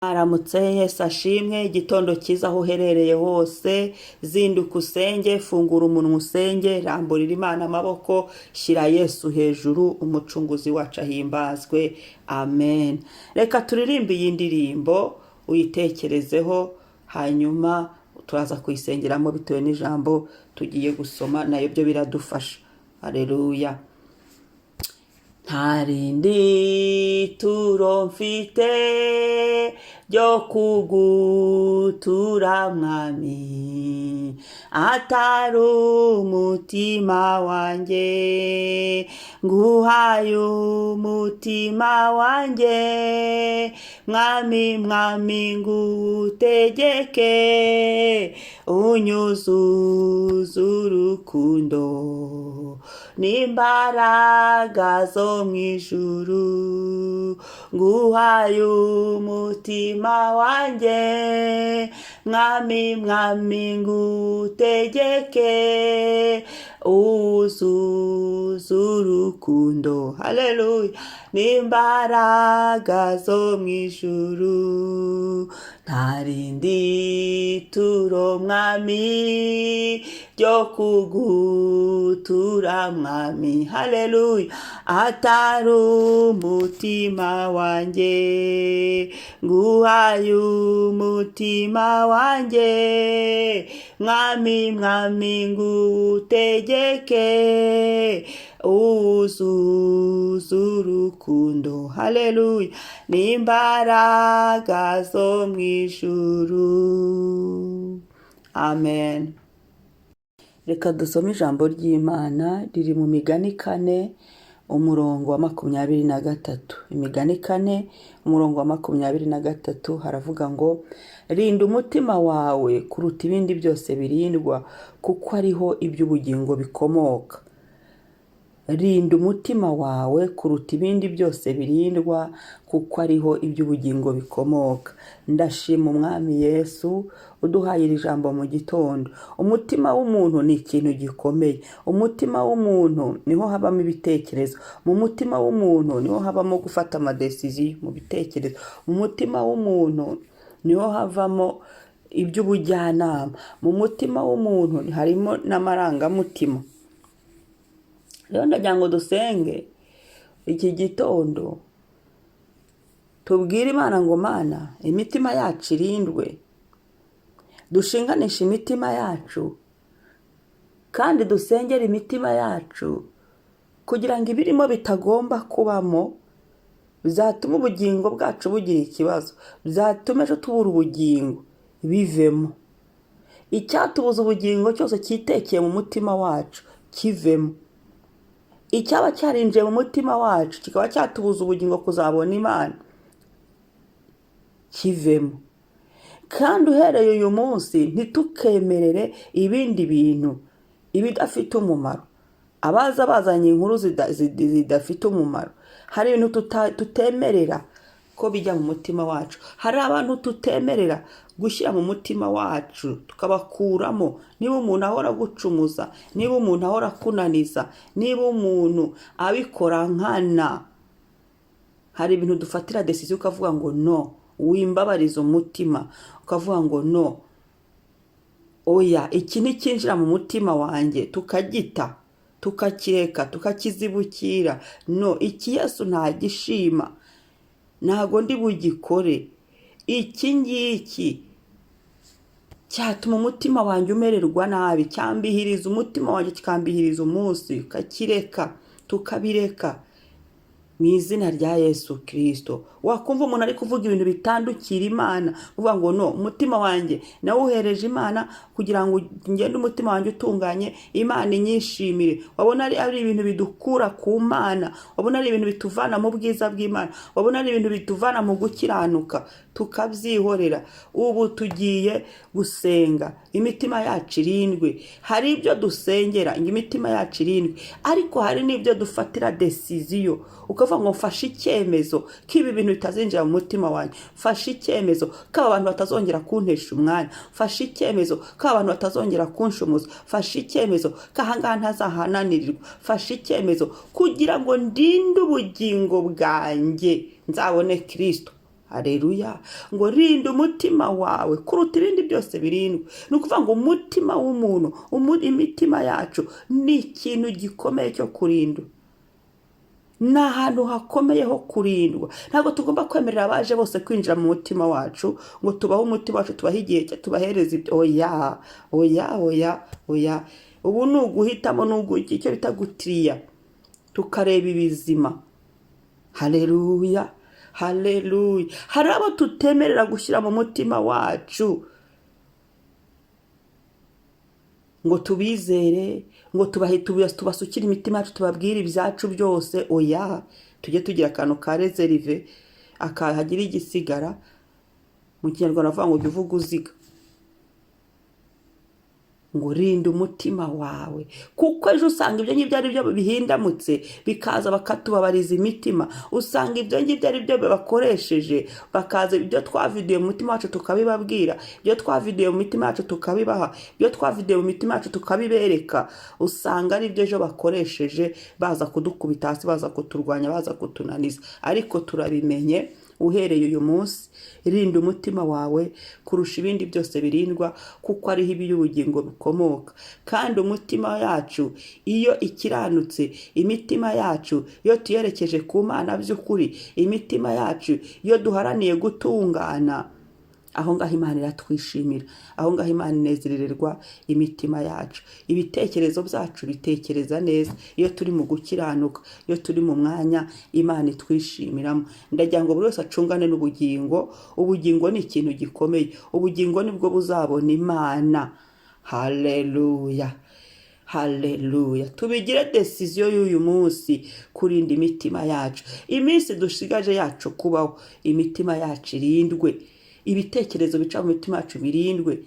Mwaramutse, Yesu ashimwe. Igitondo cyiza aho uherereye hose. Zinduka usenge, fungura umunwa usenge, ramburira Imana amaboko, shyira Yesu hejuru, Umucunguzi wacu ahimbazwe. Amen. Reka turirimbe iyi ndirimbo, uyitekerezeho, hanyuma turaza kuyisengeramo bitewe n'ijambo tugiye gusoma, nayo byo biradufasha. Aleluya. Nta rindi turo mfite ryo kugutura, Mwami, atari umutima wanjye. Nguhaye umutima wanjye, Mwami, Mwami, ngutegeke, unyuzuze urukundo n'imbaraga zo mu ijuru. Nguhaye umutima wanjye, Mwami, Mwami, ngutegeke, uzuze urukundo, haleluya, n'imbaraga zo mu ijuru. Nta rindi turo, Mwami, ryo kugutura, Mwami, haleluya, atari umutima wanjye. Nguhaye umutima wanjye, Mwami, Mwami, ngutegeke, uzuze urukundo, haleluya, n'imbaraga zo mu ijuru. Amen. Reka dusome ijambo ry'Imana riri mu Migani 4, umurongo wa 23. Imigani 4, umurongo wa 23, haravuga ngo: "Rinda umutima wawe kuruta ibindi byose birindwa, kuko ariho iby'ubugingo bikomoka." Rinda umutima wawe kuruta ibindi byose birindwa, kuko ariho iby'ubugingo bikomoka. Ndashima Umwami Yesu uduhaye iri jambo mu gitondo. Umutima w'umuntu ni ikintu gikomeye. Umutima w'umuntu niho habamo ibitekerezo. Mu mutima w'umuntu niho habamo gufata amadécisions mu bitekerezo. Mu mutima w'umuntu niho havamo iby'ubujyanama. Mu mutima w'umuntu harimo n'amarangamutima. Rero ndagira ngo dusenge iki gitondo, tubwire Imana ngo: "Mana, imitima yacu irindwe." Dushinganishe imitima yacu kandi dusengere imitima yacu kugira ngo ibirimo bitagomba kubamo bizatuma ubugingo bwacu bugira ikibazo, byatuma ejo tubura ubugingo, bivemo. Icyatubuza ubugingo cyose cyitekeye mu mutima wacu kivemo. Icyaba cyarinjiye mu mutima wacu kikaba cyatubuza ubugingo kuzabona Imana kivemo. Kandi uhereye uyu munsi ntitukemerere ibindi bintu, ibidafite umumaro, abaza bazanye inkuru zidafite umumaro. Hari ibintu tutemerera ko bijya mu mutima wacu. Hari abantu tutemerera gushyira mu mutima wacu, tukabakuramo. Niba umuntu ahora agucumuza, niba umuntu ahora akunaniza, niba umuntu abikora nkana, hari ibintu dufatira décision, ukavuga ngo: "No, wimbabariza umutima." Ukavuga ngo: "No, oya, iki nticyinjira mu mutima wanjye." Tukagita, tukakireka, tukakizibukira. "No, iki Yesu ntagishima, ntago ndi bugikore. Iki ngiki cyatuma umutima wanjye umererwa nabi, cyambihiriza umutima wanjye, kikambihiriza umunsi." Ukakireka, tukabireka mu izina rya Yesu Kirisito. Wakumva umuntu ari kuvuga ibintu bitandukira Imana, uvuga ngo: "No, umutima wanjye nawuhereje Imana kugira ngo ngende umutima wanjye utunganye, Imana inyishimire." Wabona ari ibintu bidukura ku Mana, wabona ari ibintu bituvana mu bwiza bw'Imana, wabona ari ibintu bituvana mu gukiranuka, tukabyihorera. Ubu tugiye gusenga imitima yacu irindwe. Hari ibyo dusengera ngo imitima yacu irindwe, ariko hari n'ibyo dufatira décision, ukavuga ngo: "Mfashe icyemezo ko ibi bintu bitazinjira mu mutima wanjye. Mfashe icyemezo ko aba bantu batazongera kuntesha umwanya. Mfashe icyemezo ko aba bantu batazongera kunshumuza. Mfashe icyemezo ko ahangaha ntazahananirirwa. Mfashe icyemezo kugira ngo ndinde ubugingo bwanjye, nzabone Kirisito." Hareruya. Ngo rinda umutima wawe kuruta ibindi byose birindwa. Ni ukuvuga ngo umutima w'umuntu, imitima yacu ni ikintu gikomeye cyo kurindwa, ni ahantu hakomeye ho kurindwa. Ntabwo tugomba kwemerera abaje bose kwinjira mu mutima wacu ngo tubahe umutima wacu, tubahe igihe, tubahereze ibyo. Oya, oya, oya, oya. Ubu ni uguhitamo, ni icyo bita gutiriya, tukareba ibizima. Hareruya, hareruya. Hari abo tutemerera gushyira mu mutima wacu ngo tubizere, ngo tubasukire imitima yacu, tubabwire ibyacu byose. Oya, tujye tugira akantu ka réserve, akahagira igisigara. Mu Kinyarwanda bavuga ngo jya uvuga uziga. Ngo rinda umutima wawe, kuko ejo usanga ibyo ngibyo ari byo bihindamutse, bikaza bakatubabariza imitima. Usanga ibyo ngibyo ari byo bakoresheje, bakaza ibyo twaviduye mu mutima wacu tukabibabwira, ibyo twaviduye mu mitima yacu tukabibaha, ibyo twaviduye mu mitima yacu tukabibereka. Usanga ari byo ejo bakoresheje baza kudukubita hasi, baza kuturwanya, baza kutunaniza. Ariko turabimenye, uhereye uyu munsi rinda umutima wawe kurusha ibindi byose birindwa, kuko ariho iby'ubugingo bikomoka. Kandi umutima yacu iyo ikiranutse, imitima yacu iyo tuyerekeje ku Mana by'ukuri, imitima yacu iyo duharaniye gutungana, aho ngaho Imana iratwishimira, aho ngaho Imana inezererwa imitima yacu. Ibitekerezo byacu bitekereza neza iyo turi mu gukiranuka, iyo turi mu mwanya Imana itwishimiramo. Ndagira ngo buri wese acungane n'ubugingo. Ubugingo ni ikintu gikomeye, ubugingo nibwo buzabona Imana. Haleluya, haleluya. Tubigire décision y'uyu munsi kurinda imitima yacu. Iminsi dushigaje yacu kubaho, imitima yacu irindwe, ibitekerezo bica mu mitima yacu birindwe,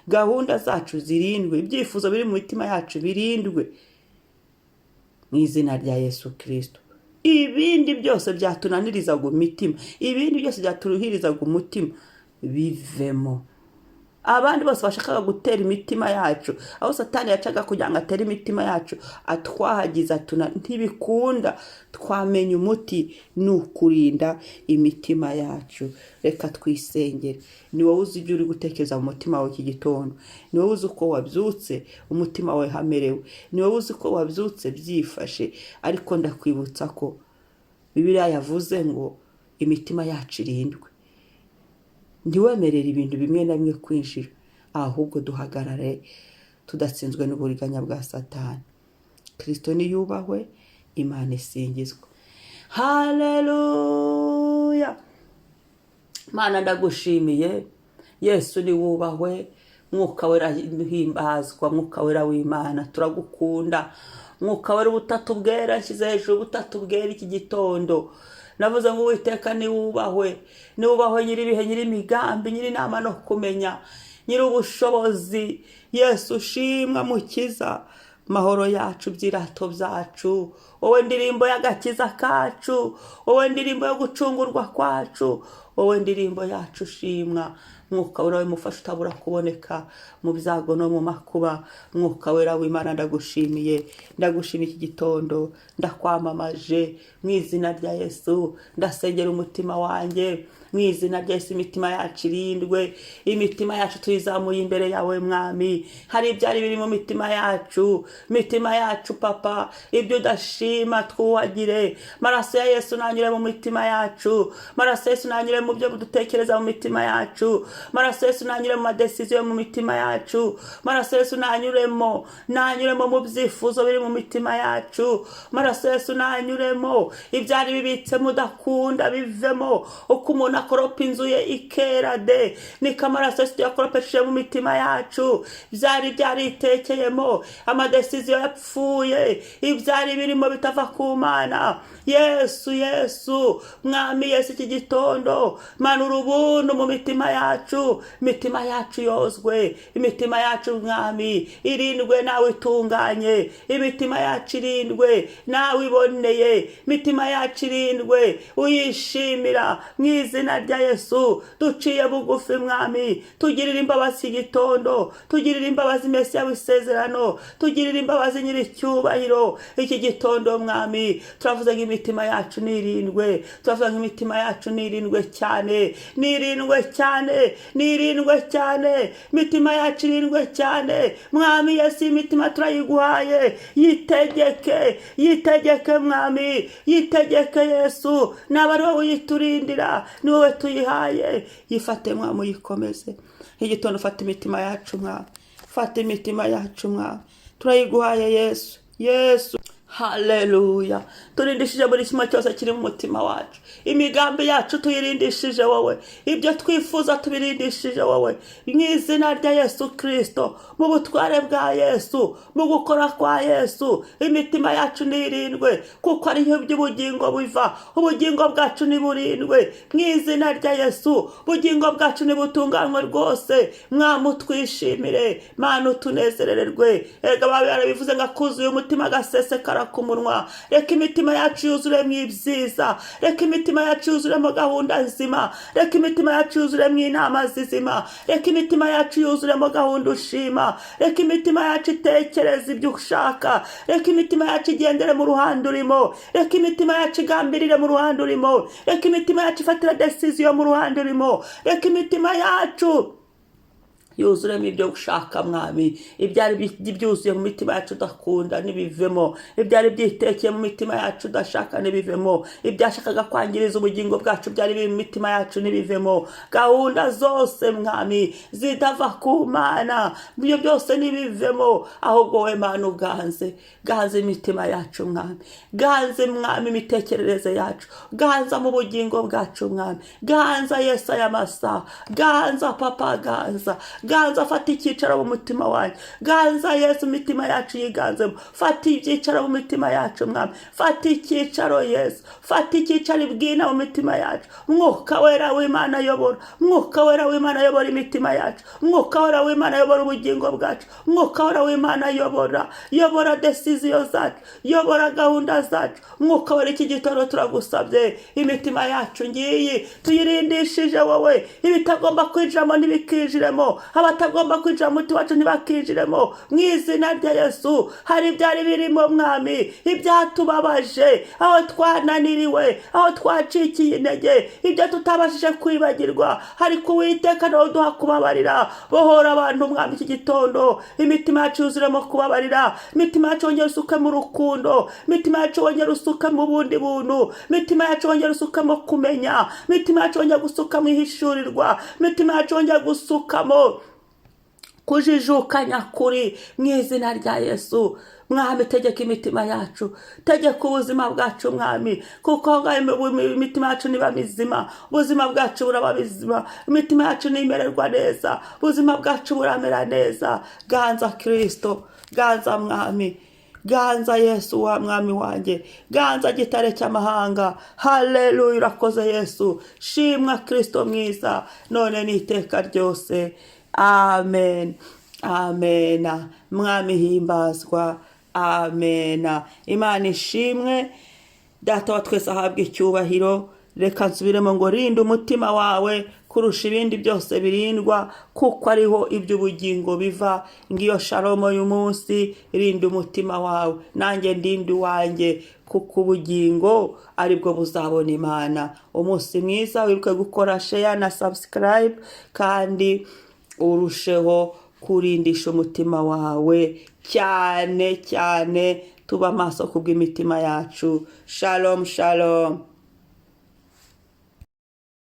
gahunda zacu zirindwe, ibyifuzo biri mu mitima yacu birindwe, mu izina rya Yesu Kirisito. Ibindi byose byatunanirizaga imitima, ibindi byose byaturuhirizaga umutima, bivemo. Abandi bose bashakaga gutera imitima yacu, aho Satani yacaga kugira ngo atere imitima yacu, atwahagiza, atuna, ntibikunda. Twamenya umuti ni ukurinda imitima yacu. Reka twisengere. Ni wowe uzi ibyo uri gutekereza mu mutima wawe iki gitondo, ni wowe uzi uko wabyutse umutima wawe hamerewe, ni wowe uzi uko wabyutse byifashe. Ariko ndakwibutsa ko Bibiliya yavuze ngo imitima yacu irindwe. Ntiwemerere ibintu bimwe na bimwe kwinjira, ahubwo duhagarare tudatsinzwe n'uburiganya bwa Satani. Kirisito niyubahwe, Imana isingizwe. Haleluya. Mana, ndagushimiye. Yesu niwubahwe, Mwuka Wera himbazwa, Mwuka Wera w'Imana turagukunda, Mwuka Wera ubutatu bwera. Nshyize hejuru ubutatu bwera iki gitondo. Navuze ngo Uwiteka niwubahwe, niwubahwe, nyir'ibihe, nyir'imigambi, nyir'inama no kumenya, nyir'ubushobozi. Yesu ushimwa, Mukiza, mahoro yacu, byirato byacu, wowe ndirimbo y'agakiza kacu, wowe ndirimbo yo gucungurwa kwacu, wowe ndirimbo yacu, ushimwa. Mwuka Wera mufasha utabura kuboneka mu byago no mu makuba, Mwuka Wera w'Imana, ndagushimiye, ndagushimiye iki gitondo, ndakwamamaje mu izina rya Yesu. Ndasengera umutima wanjye mu izina rya Yesu. Imitima yacu irindwe, imitima yacu tuyizamuye imbere yawe, Mwami. Hari ibyari biri mu mitima yacu, imitima yacu Papa, ibyo udashima twuhagire. Maraso ya Yesu nanyure mu mitima yacu, maraso ya Yesu nanyure mu byo dutekereza mu mitima yacu, maraso ya Yesu nanyure mu ma décisions yo mu mitima yacu, maraso ya Yesu nanyuremo, nanyuremo mu byifuzo biri mu mitima yacu, maraso ya Yesu nanyuremo. Ibyari bibitsemo udakunda bivemo. Uko umuntu akoropa inzu ye ikera de, niko amaraso ya Yesu tuyakoropesheje mu mitima yacu. Byari byaritekeyemo ama décisions yapfuye, ibyari birimo bitava ku Mana. Yesu, Yesu, Mwami Yesu, iki gitondo manura ubuntu mu mitima yacu, imitima yacu yozwe, imitima yacu, Mwami, irindwe nawe itunganye, imitima yacu irindwe nawe iboneye, imitima yacu irindwe uyishimira, mu izina rya Yesu. Duciye bugufi, Mwami, tugirire imbabazi igitondo, tugirire imbabazi, Mesiya w'isezerano, tugirire imbabazi, nyir'icyubahiro. Iki gitondo, Mwami, turavuze ngo imitima yacu nirindwe, turavuga ngo imitima yacu nirindwe cyane. cyane, nirindwe cyane, nirindwe cyane, imitima yacu irindwe cyane. Mwami Yesu, imitima turayiguhaye, yitegeke, yitegeke Mwami, yitegeke Yesu, naba ari wowe uyiturindira, ni wowe tuyihaye, yifate Mwami, uyikomeze. Igitondo fata imitima yacu Mwami, fata imitima yacu Mwami, turayiguhaye Yesu, Yesu. Haleluya! Turindishije buri kimwe cyose kiri mu mutima wacu, imigambi yacu tuyirindishije wowe, ibyo twifuza tubirindishije wowe, mu izina rya Yesu Kirisito, mu butware bwa Yesu, mu gukora kwa Yesu. Imitima yacu nirindwe, kuko ariho iby'ubugingo biva. Ubugingo bwacu niburindwe mu izina rya Yesu, ubugingo bwacu nibutunganywe rwose. Mwami, utwishimire, Mana, utunezererwe. Erega baba yarabivuze ngo akuzuye umutima agasesekara ku munwa. Reka imitima yacu yuzuremo ibyiza, reka imitima yacu yuzuremo gahunda nzima, reka imitima yacu yuzuremo inama zizima, reka imitima yacu yuzuremo gahunda ushima, reka imitima yacu itekereza ibyo ushaka, reka imitima yacu igendere mu ruhande urimo, reka imitima yacu igambirire mu ruhande urimo, reka imitima yacu ifatira décision mu ruhande urimo, reka imitima yacu yuzuremo ibyo gushaka Mwami. Ibyari byuzuye mu mitima yacu udakunda ntibivemo, ibyari byitekeye mu mitima yacu udashaka ntibivemo, ibyashakaga kwangiriza ubugingo bwacu byari biri mu mitima yacu ntibivemo, gahunda zose Mwami zidava ku Mana, ibyo byose ntibivemo, ahubwo wowe Mana uganze, ganze imitima yacu Mwami, ganze Mwami imitekerereze yacu, ganza mu bugingo bwacu Mwami, ganza Yesu aya masaha, ganza Papa, ganza, ganza, fata icyicaro mu mutima wanjye, ganza Yesu, imitima yacu yiganzemo, fata ibyicaro mu mitima yacu Mwami, fata icyicaro Yesu, fata icyicaro ibwina mu mitima yacu. Mwuka Wera w'Imana ayobora, Mwuka Wera w'Imana ayobora imitima yacu, Mwuka Wera w'Imana ayobora ubugingo bwacu, Mwuka Wera w'Imana ayobora, yobora décision zacu, yobora gahunda zacu. Mwuka Wera, iki gitondo turagusabye, imitima yacu ngiyi tuyirindishije wowe, ibitagomba kwinjiramo ntibikinjiremo, abatagomba kwinjira mu mutima wacu ntibakinjiremo mu izina rya Yesu. Hari ibyari birimo Mwami, ibyatubabaje, aho twananiriwe, aho twacikiye intege, ibyo tutabashije kwibagirwa, ariko Uwiteka nawe uduha kubabarira. Bohora abantu Mwami iki gitondo, imitima yacu yuzuremo kubabarira, imitima yacu wongera usuke mu rukundo, imitima yacu wongera usuke mu bundi buntu, imitima yacu wongera usukemo kumenya, imitima yacu wongera gusukamo ihishurirwa, imitima yacu wongera gusukamo kujijuka nyakuri mu izina rya Yesu. Mwami, tegeka imitima yacu, tegeka ubuzima bwacu Mwami, kuko aho ngaho imitima yacu niba mizima, ubuzima bwacu buraba bizima, imitima yacu nimererwa neza, ubuzima bwacu buramera neza. Ganza Kirisito, ganza Mwami, ganza Yesu wa Mwami wanjye, ganza gitare cy'amahanga. Haleluya! Urakoze Yesu, shimwa Kirisito mwiza, none n'iteka ryose. Amen, amena. Mwami himbazwa, amena. Imana ishimwe, Data wa twese ahabwa icyubahiro. Reka nsubiremo ngo rinda umutima wawe kurusha ibindi byose birindwa, kuko ariho iby'ubugingo biva. Ngiyo shalomo y'umunsi: rinda umutima wawe, nanjye ndinde uwanjye, kuko ubugingo aribwo buzabona Imana. Umunsi mwiza, wibuke gukora share na subscribe, kandi urusheho kurindisha umutima wawe cyane cyane. Tuba amaso kubw'imitima yacu. Shalom, shalom.